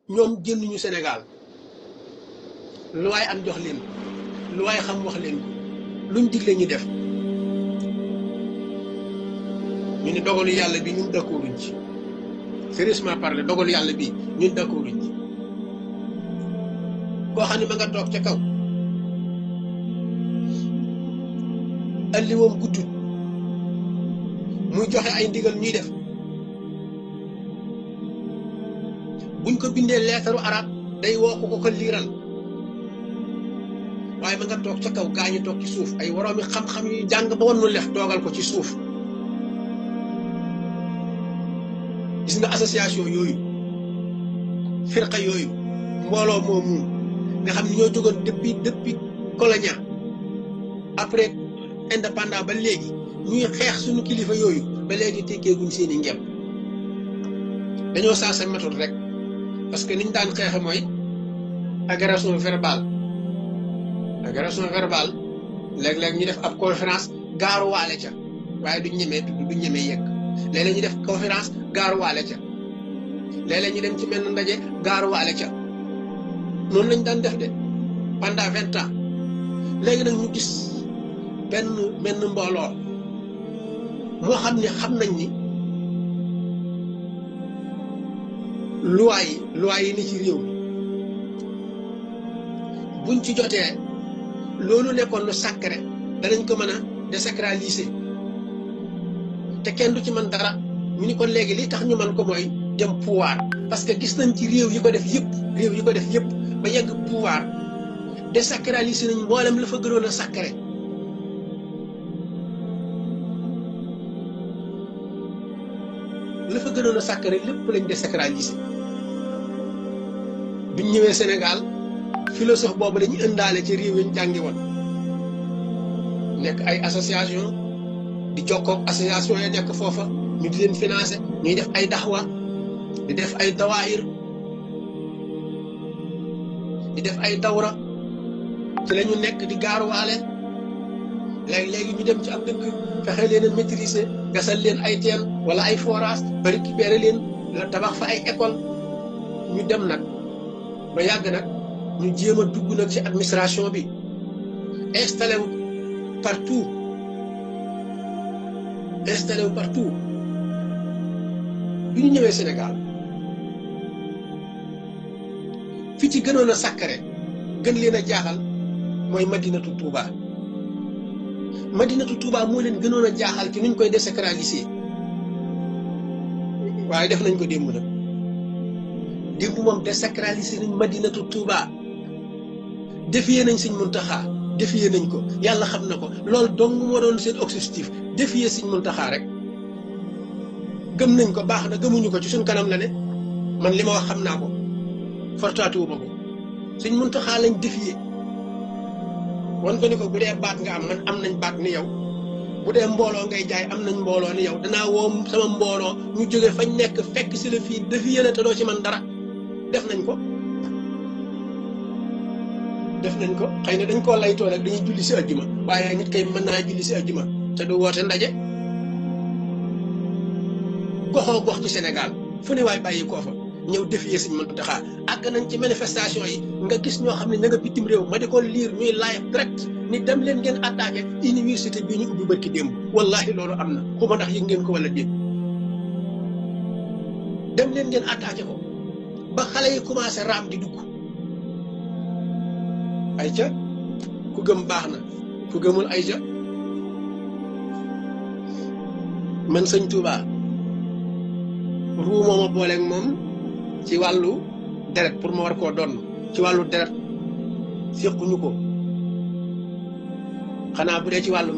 ñoom génnuñu Sénégal lu waay am jox leen lu waay xam wax leen ko luñ digle ñu def ñu ne dogalu yàlla bi ñun d'accorduñ ci sérieusement parler dogalu yàlla bi ñun d'accorduñ ci koo xam ne ma nga toog ca kaw alliwoom guddut muy joxe ay ndigal ñuy def buñ ko bindee leetaru arab day woo ko liiral waaye ma nga toog ca kaw gaañu toog ci suuf ay woroomi xam-xam yu jàng ba woon nu lex toogal ko ci suuf gis nga association yooyu firqa yooyu mbooloo moomu nga xam ne ñoo jógoon depuis colonia après indépendant ba léegi ñuy xeex suñu kilifa yooyu ba léegi tekkeeguñ seeni ngem dañoo saa sa méthode rek parce que niñ daan xeexe mooy agression verbale léeg-léeg ñu def ab conférence gaaruwaale ca waaye duñ ñemee tudd duñ ñemee yegg léeg-léeg ñu def conférence gaaruwaale ca léeg-léeg ñu dem ci menn ndaje gaaruwaale ca noonu lañ daan def de pendant 20 ans léegi nag ñu gis benn mbooloo moo xam ne xam nañ ni loi yi ni ci réew mi buñ ci jotee loolu nekkoon lu sacré danañ ko mën a désacraliser te kenn du ci mën dara ñu ni kon léegi li tax ñu mën ko mooy dem pouvoir parce que gis nañ ci réew yi ko def yëpp ba yegg pouvoir désacraliser nañ mboolem la fa gënoon a sacré lépp lañ désacraliser biñ ñëwee Sénégal philosophe boobu dañu ëndaale ci réew yi ñu jàngi woon nekk ay association di jokkoog association ya nekk foofa ñu di leen financer ñuy def ay daxwa di def ay dawaayir di def ay dawra ci la ñu nekk di gaaruwaale léegi ñu dem ci ab dëkk fexe leen a maîtriser gasal leen ay teen wala ay forage ba récupérer leen la tabax fa ay école ñu dem nag ba yàgg nag ñu jéem a dugg nag ci administration bi installé wu partout bi ñu ñëwee Sénégal fi ci gënoon a sàkkare gën leen a jaaxal mooy Madinatu Touba moo leen gënoon a jaaxal ci nuñ koy désacraliser waaye def nañ ko démb nag démb moom désacraliser nañ Madinatu Touba défier nañ Sëñ Muntaxa défier nañ ko yàlla xam na ko loolu dong moo doon seen objectif défier Sëñ Muntaxa rek gëm nañ ko baax na gëmuñu ko ci suñ kanam la ne man li ma wax xam naa ko fortaatuwuma ko Sëñ Muntaxa lañ défier wan ko ni ko bu dee baat nga am man am nañ baat ni yow bu dee mbooloo ngay jaay am nañ mbooloo ni yow danaa woo sama mbooloo ñu jóge fañ nekk fekk si la fii défier la te doo ci man dara def nañ ko xëy na dañ koo laytoo nag dañuy julli si àjjuma waaye nit kay mën naa julli si àjjuma te du woote ndaje goxoo gox ci Sénégal fu ne waay bàyyi koo fa ñëw défier Sëñ Muntaxa àgg nañ ci manifestation yi nga gis ñoo xam ne na nga bitim réew ma di ko liir ñuy live direct ni dem leen ngeen attaqué université bii ñu ubbi barki démb wallahi loolu am na xuma ndax yëg ngeen ko wala déet dem leen ngeen attaqué ko ba xale yi commencé raam di dugg ay ca ku gëm baax na ku gëmul ay ca man Sëñ Touba ruu mooma booleeg moom ci wàllu deret pour ma war koo doon ci wàllu deret séquñu ko xanaa bu dee ci wàllu